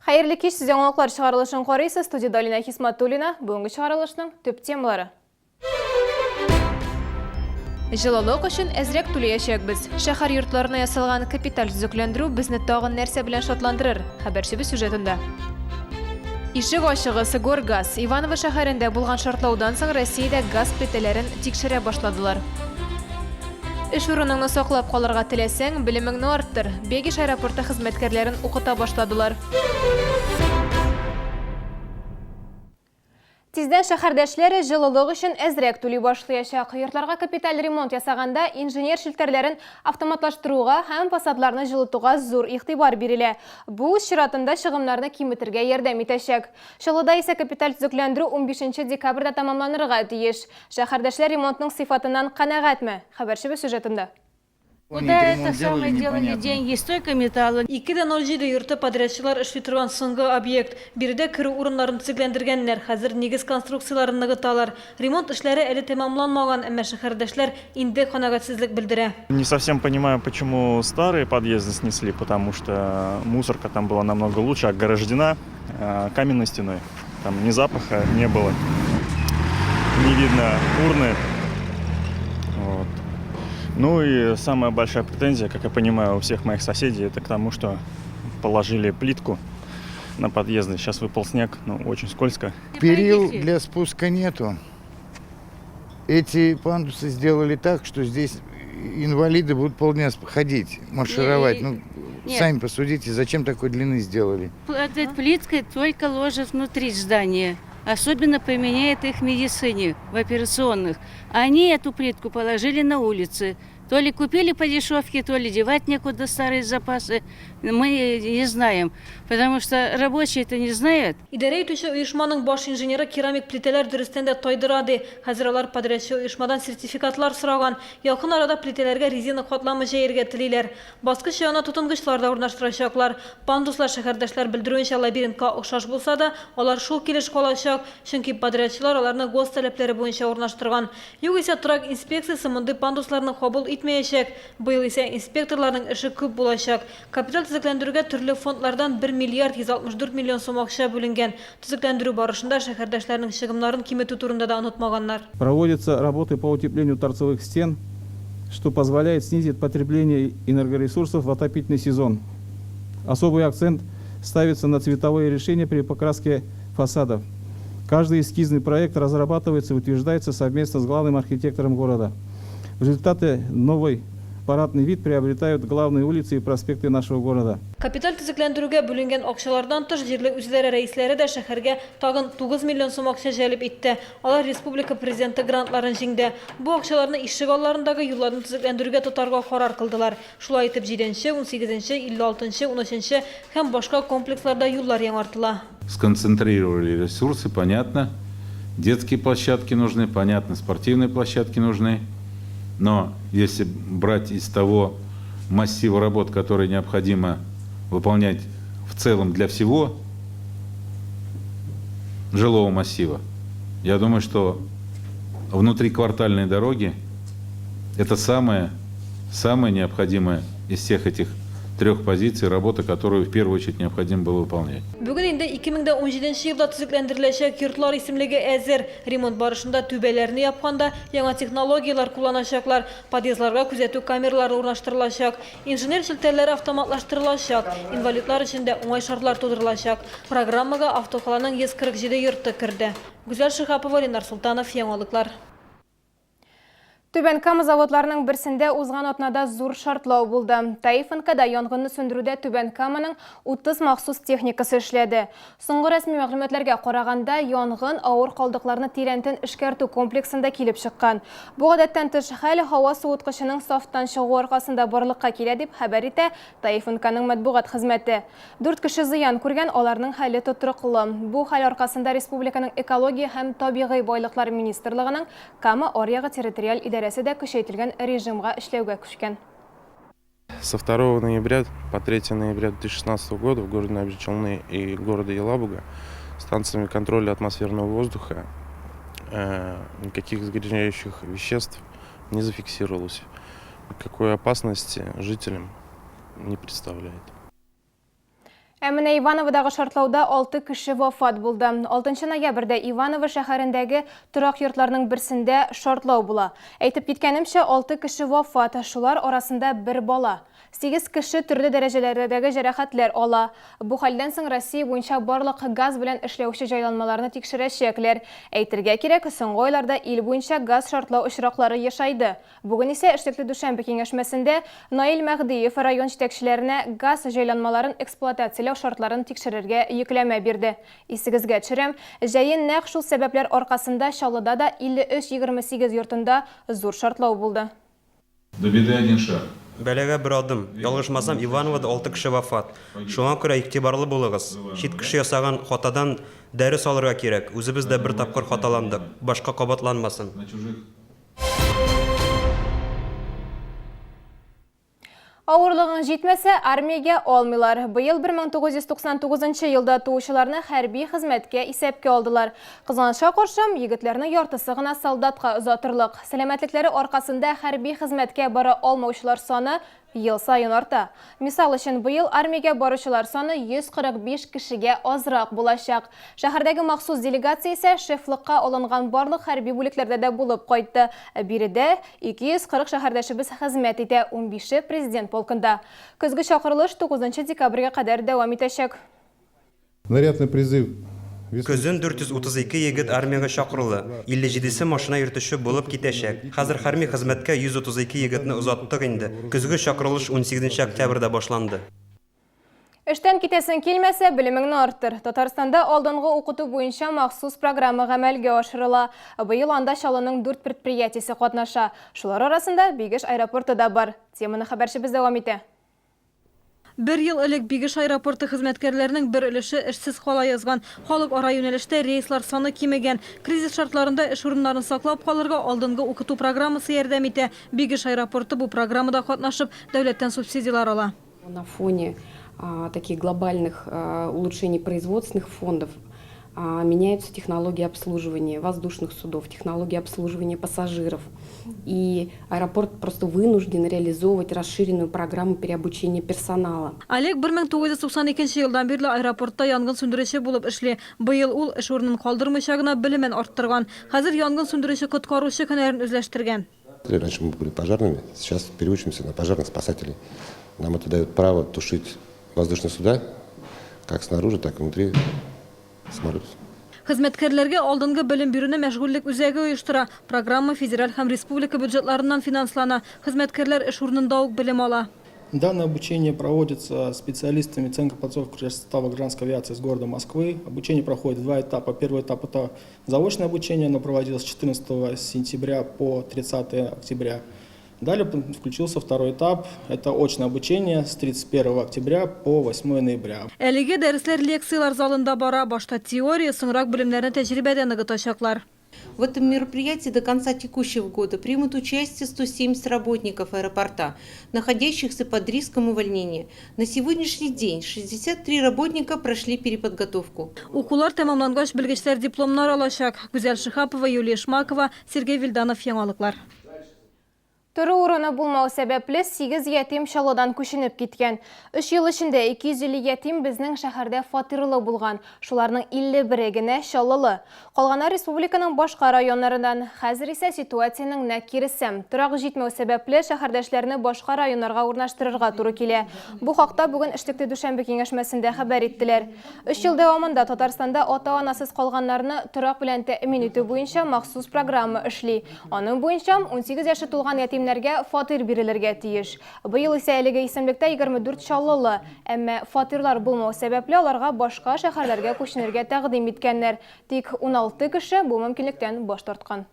Хәерле кич, сез яңалыклар чыгарылышын карыйсыз. Студиядә Алинә Хисматуллина. Бүгенге чыгарылышның төп темалары. Җылылык өчен әзрәк түләячәкбез. Шәһәр йортларына ясалган капиталь төзекләндерү безне тагын нәрсә белән шатландырыр? Хәбәрчебез сюжетында. Ишек ачыгыз, Горгаз. Иваново шәһәрендә булган шартлаудан соң Россиядә газ плитәләрен тикшерә башладылар. Эш урыныңны саклап калырга теләсәң, белемеңне арттыр. Бегиш аэропорты хезмәткәрләрен укыта башладылар. Тиздән шәһәрдәшләр җылылык өчен әзрәк түли башлыячак. Йортларга капиталь ремонт ясаганда инженер челтәрләрен автоматлаштыруга һәм фасадларны җылытуга зур игътибар бирелә. Бу үз чиратында чыгымнарны киметергә ярдәм итәчәк. Чаллыда исә капиталь төзекләндерү унбишенче декабрьдә тәмамланырга тиеш. Шәһәрдәшләр ремонтның сыйфатыннан канәгатьме? Хәбәрчебез сюжетында. Куда это самое делали деньги, столько металла. 2,07 йорты подрядчылар эшли торган соңгы объект. Биредә керү урыннарын төзекләндергәннәр, хәзер нигез конструкцияләрен ныгыталар. Ремонт эшләре әле тәмамланмаган, әмма шәһәрдәшләр инде канәгатьсезлек белдерә. Не совсем понимаю, почему старые подъезды снесли, потому что мусорка там была намного лучше ограждена каменной стеной. Там ни запаха не было, не видно урны. Вот. Ну и самая большая претензия, как я понимаю, у всех моих соседей, это к тому, что положили плитку на подъезды. Сейчас выпал снег, но очень скользко. Перил для спуска нету. Эти пандусы сделали так, что здесь инвалиды будут полдня ходить, маршировать. Ну, Нет. Сами посудите, зачем такой длины сделали? Этой плиткой только ложат внутри здания. Особенно применяют их в медицине, в операционных. Они эту плитку положили на улице. То ли купили по дешевке, то ли девать некуда старые запасы. Мы не знаем, потому что рабочие это не знают. Идарә итүче оешманың баш инженеры керамик плитәләр дөрестән дә тайдыра ди. Хәзер алар подрядчы оешмадан сертификатлар сораган. Якын арада плитәләргә резина катламы җәергә телиләр. Баскыч янына тотынгычлар да урнаштырачаклар. Пандуслар шәһәрдәшләр белдерүенчә лабиринтка охшаш булса да, алар шул килеш калачак, чөнки подрядчылар аларны ГОСТ таләпләре буенча урнаштырган. Югыйсә торак инспекциясе мондый пандусларны кабул итмәячәк. Быел исә инспекторларның эше күп булачак. Капиталь төзекләндерүгә төрле фондлардан бер миллиард 164 миллион сум акча бүленгән. Төзекләндерү барышында шәһәрдәшләрнең чыгымнарын киметү турында да онытмаганнар. Проводятся работы по утеплению торцевых стен, что позволяет снизить потребление энергоресурсов в отопительный сезон. Особый акцент ставится на цветовые решения при покраске фасадов. Каждый эскизный проект разрабатывается и утверждается совместно с главным архитектором города. В результате новый парадный вид приобретают главные улицы и проспекты нашего города. Капиталь төзекләндерүгә бүленгән акчалардан тыш, җирле үзидарә рәисләре дә шәһәргә тагын 9 миллион сум акча җәлеп итте. Алар республика Президенты грантларын җиңде. Бу акчаларны ишегалларындагы юлларны төзекләндерүгә тотарга карар кылдылар. Шулай итеп, җиденче, унсигезенче, 56 нчы, унөченче һәм башка комплексларда юллар яңартыла. Сконцентрировали ресурсы, понятно, детские площадки нужны, понятно, спортивные площадки нужны. Но если брать из того массива работ, который необходимо выполнять в целом для всего жилого массива, я думаю, что внутриквартальные дороги – это самое, самое необходимое из всех этих трех позиций, работа, которую в первую очередь необходимо было выполнять. Бүген инде 2017 нче елда төзекләндереләчәк йортлар исемлеге әзер. Ремонт барышында түбәләрне япканда яңа технологияләр кулланачаклар, подъездларга күзәтү камералары урнаштырылачак, инженер челтәрләре автоматлаштырылачак, инвалидлар өчен дә уңай шартлар тудырылачак. Программага автокаланың 147 йорты керде. Гүзәл Шиһапова, Ленар Солтанов, Яңалыклар. Түбән Кама заводларының берсендә узган атнада зур шартлау булды. Таифенкада янгынны сүндерүдә Түбән Каманың 30 махсус техникасы эшләде. Соңгы рәсми мәгълүматларга караганда, янгын авыр калдыкларны тирәнтен эшкәртү комплексында килеп чыккан. Бу гадәттән тыш хәл һава суыткычының сафтан чыгуы аркасында барлыкка килә, дип хәбәр итә Таифенканың матбугат хезмәте. Дүрт кеше зыян күргән, аларның хәле тотрыклы. Бу хәл аркасында республиканың Экология һәм табигый байлыклар министрлыгының Кама аръягы территориаль идарәсе дә көчәйтелгән режимга эшләүгә күчкән. Со второго ноября по третье ноября 2016 года в городе Набережные Челны и города Елабуга станциями контроля атмосферного воздуха никаких загрязняющих веществ не зафиксировалось. Никакой опасности жителям не представляет. Ә менә Ивановодагы шартлауда алты кеше вафат булды. Алтынчы ноябрьдә Иваново шәһәрендәге торак йортларның берсендә шартлау була. Әйтеп киткәнемчә, алты кеше вафат, шулар арасында бер бала. Сигез кеше төрле дәрәҗәләрдәге җәрәхәтләр ала. Бу хәлдән соң Россия буенча барлык газ белән эшләүче җайланмаларны тикшерәчәкләр. Әйтергә кирәк, соңгы айларда ил буенча газ шартлау очраклары ешайды. Бүген исә эшлекле дүшәмбе киңәшмәсендә Наил Мәһдиев район җитәкчеләренә газ җайланмаларын эксплуатацияләү шартларын тикшерергә йөкләмә бирде. Исегезгә төшерәм, җәен нәкъ шул сәбәпләр аркасында Чаллыда да 53 28 йортында зур шартлау булды. До беды один шаг. Бәлагә бер адым. Ялгышмасам, Ивановода алты кеше вафат. Шуңа күрә игътибарлы булыгыз. Чит кеше ясаган хатадан дәрес алырга кирәк. Үзебез дә бер тапкыр хаталандык. Башка кабатланмасын. Авырлыгың җитмәсә, армиягә алмыйлар. Быел 1999 елда туучыларны хәрби хезмәткә исәпкә алдылар. Кызганычка каршы, егетләрнең яртысы гына солдатка озатырлык. Сәламәтлекләре аркасында хәрби хезмәткә бара алмаучылар саны ел саен арта. Мисал өчен, быел армиягә баручылар саны 145 кешегә азрак булачак. Шәһәрдәге махсус делегация исә шефлыкка алынган барлык хәрби бүлекләрдә дә булып кайтты. Биредә 240 шәһәрдәшебез хезмәт итә, унбише, Президент полкында. Көзге чакырылыш тугызынчы декабрьгә кадәр дәвам итәчәк. Наряд на призыв Көзен 432 егет армиягә чакырулы, 57 се машина йөртүче булып китәчәк. Хәзер хәрми хезмәткә 132 егетне озаттык инде. Көзге чакырылыш унсигезенче октябрьдә башланды. Эштән китәсең килмәсә, белемеңне арттыр. Татарстанда алдынгы укыту буенча махсус программа гамәлгә ашырыла. Быел анда Чаллының дүрт предприятиесе катнаша. Шулар арасында Бигеш аэропорты да бар. Теманы хәбәрчебез дәвам итә. Бер ел элек Бигеш аэропорты хезмәткәрләренең бер өлеше эшсез кала язган. Халыкара юнәлештә рейслар саны кимегән. Кризис шартларында эш урыннарын саклап калырга алдынгы укыту программасы ярдәм итә. Бигеш аэропорты бу программада катнашып, дәүләттән субсидияләр ала. На фоне таких глобальных улучшений производственных фондов меняются технологии обслуживания воздушных судов, технологии обслуживания пассажиров. И аэропорт просто вынужден реализовывать расширенную программу переобучения персонала. Олег 1992 елдан бирле аэропортта янгын сүндерүче булып эшли. Быел ул эш урынын калдырмыйча гына белемен арттырган. Хәзер янгын сүндерүче-коткаручы һөнәрен үзләштергән. Раньше мы были пожарными, сейчас переучимся на пожарных спасателей. Нам это дает право тушить воздушные суда, как снаружи, так и внутри самолетов. Хезмәткәрләргә алдынгы белем бирүне мәшгульлек үзәге оештыра. Программа федераль һәм республика бюджетларыннан финанслана. Хезмәткәрләр эш урынында ук белем ала. Данное обучение проводится специалистами Центра подготовки состава гражданской авиации с города Москвы. Обучение проходит в два этапа. Первый этап – это заочное обучение, оно проводилось с 14 сентября по 30 октября. Далее включился второй этап, это очное обучение с 31 октября по 8 ноября. Әлеге дәресләр лекцияләр залында бара. Башта теория, соңрак белемнәрне тәҗрибәдә ныгытачаклар. В этом мероприятии до конца текущего года примут участие 170 работников аэропорта, находящихся под риском увольнения. На сегодняшний день 63 работника прошли переподготовку. Укулар тәмамлангач, белгечләр дипломнар алачак. Гүзәл Шиһапова, Юлия Шмакова, Сергей Вильданов, Яңалыклар. Тору урыны булмау сәбәпле, сигез ятим Чаллыдан күченеп киткән. Өч ел эчендә 250 ятим безнең шәһәрдә фатирлы булган. Шуларның 51-е генә чаллылы. Калганнар республиканың башка районнарыннан. Хәзер исә ситуациянең нәкъ киресе. Торак җитмәү сәбәпле, шәһәрдәшләрне башка районнарга урнаштырырга туры килә. Бу хакта бүген эшлекле дүшәмбе киңәшмәсендә хәбәр иттеләр. Өч ел дәвамында Татарстанда ата-анасыз калганнарны торак белән тәэмин итү буенча махсус программа эшли. Аның буенча, 18 яше тулган ятимнәргә фатир бирелергә тиеш. Быел исә әлеге исемлектә 24 чаллылы. Әмма фатирлар булмау сәбәпле, аларга башка шәһәрләргә күченергә тәкъдим иткәннәр. Тик 16 кеше бу мөмкинлектән баш тарткан.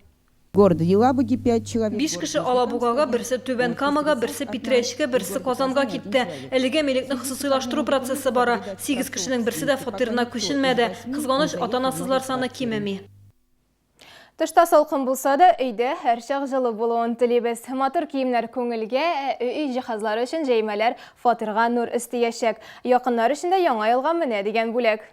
Города Елабуги 5 человек. Биш кеше Алабугага, берсе Түбән Камага, берсе Питрәчкә, берсе Казанга китте. Әлегә милекне хосусыйлаштыру процессы бара. Сигез кешенең берсе дә фатирына күченмәде. Кызганыч, ата-анасызлар саны кимеми. Тышта салкын булса да, өйдә һәрчак җылы булуын телибез. Матур киемнәр күңелгә, ә өй җиһазлары өчен җәймәләр фатирга нур өстиячәк. Якыннар өчен дә Яңа елга менә дигән бүләк.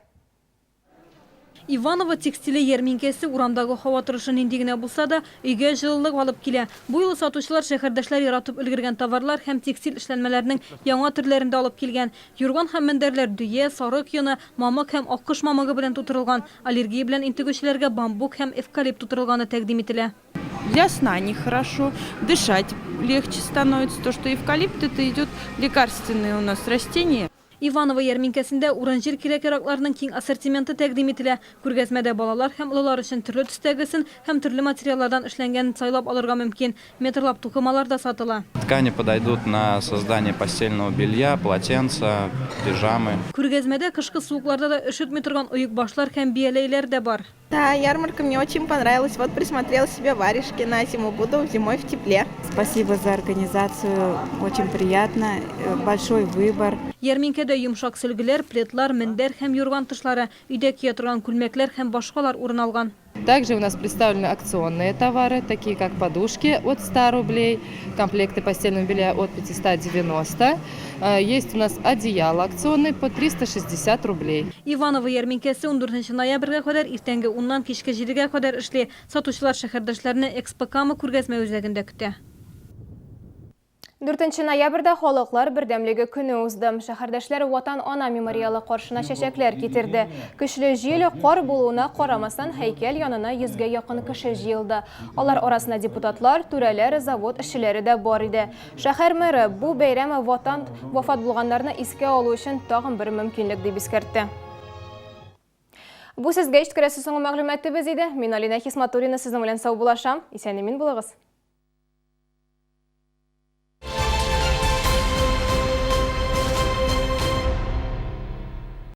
Иваново текстиле ярминкәсе урамдагы һава торышы нинди генә булса да, өйгә җылылык алып килә. Бу юлы сатучылар шәһәрдәшләр яратып өлгергән товарлар һәм текстиль эшләнмәләрнең яңа төрләрен дә алып килгән. Юрган һәм мендәрләр дөя, сарык йоны, мамык һәм аккош мамыгы белән тутырылган. Аллергия белән интегүчеләргә бамбук һәм эвкалипт тутырылганы тәкъдим ителә. Для сна они хорошо, дышать легче становится, то что эвкалипт это идет лекарственные у нас растения. Иваново ярминкәсендә урын-җир кирәк-яракларының киң ассортименты тәкъдим ителә. Күргәзмәдә балалар һәм олылар өчен төрле төстәгесен һәм төрле материаллардан эшләнгәнен сайлап алырга мөмкин. Метрлап тукымалар да сатыла. Ткани подойдут на создание постельного белья, полотенца, пижамы. Күргәзмәдә кышкы суыкларда да өшетми торган оекбашлар һәм бияләйләр дә бар. Да, ярмарка мне очень понравилась. Вот присмотрела себе варежки на зиму. Буду зимой в тепле. Спасибо за организацию. Очень приятно. Э, большой выбор. Ярминкәдә йомшак сөлгеләр, пледлар, мендәр һәм юрган тышлары, өйдә кия торган күлмәкләр һәм башкалар урын алган. Также у нас представлены акционные товары, такие как подушки от 100 рублей, комплекты постельного белья от 590. Э, есть у нас одеяло акционные по 360 рублей. Иваново ярминкәсе 14 ноябрьгә кадәр иртәнге уннан кичке җидегә кадәр эшли. Сатучылар шәһәрдәшләрне Экспо-Кама күргәзмә үзәгендә көтә. 4 ноябрьдә Халыклар бердәмлеге көне узды. Шәһәрдәшләр Ватан-Ана мемориалы каршына чәчәкләр китерде. Көчле җил, кар булуына карамастан, һәйкәл янына йөзгә якын кеше җыелды. Алар арасында депутатлар, түрәләр, завод эшчеләре дә бар иде. Шәһәр мэры бу бәйрәм Ватан вафат булганнарны искә алу өчен тагын бер мөмкинлек дип искәртте. Бу сезгә җиткерәсе соңгы мәгълүматыбыз иде. Мин Алинә Хисматуллина сезнең белән саубуллашам. Исән-имин булыгыз.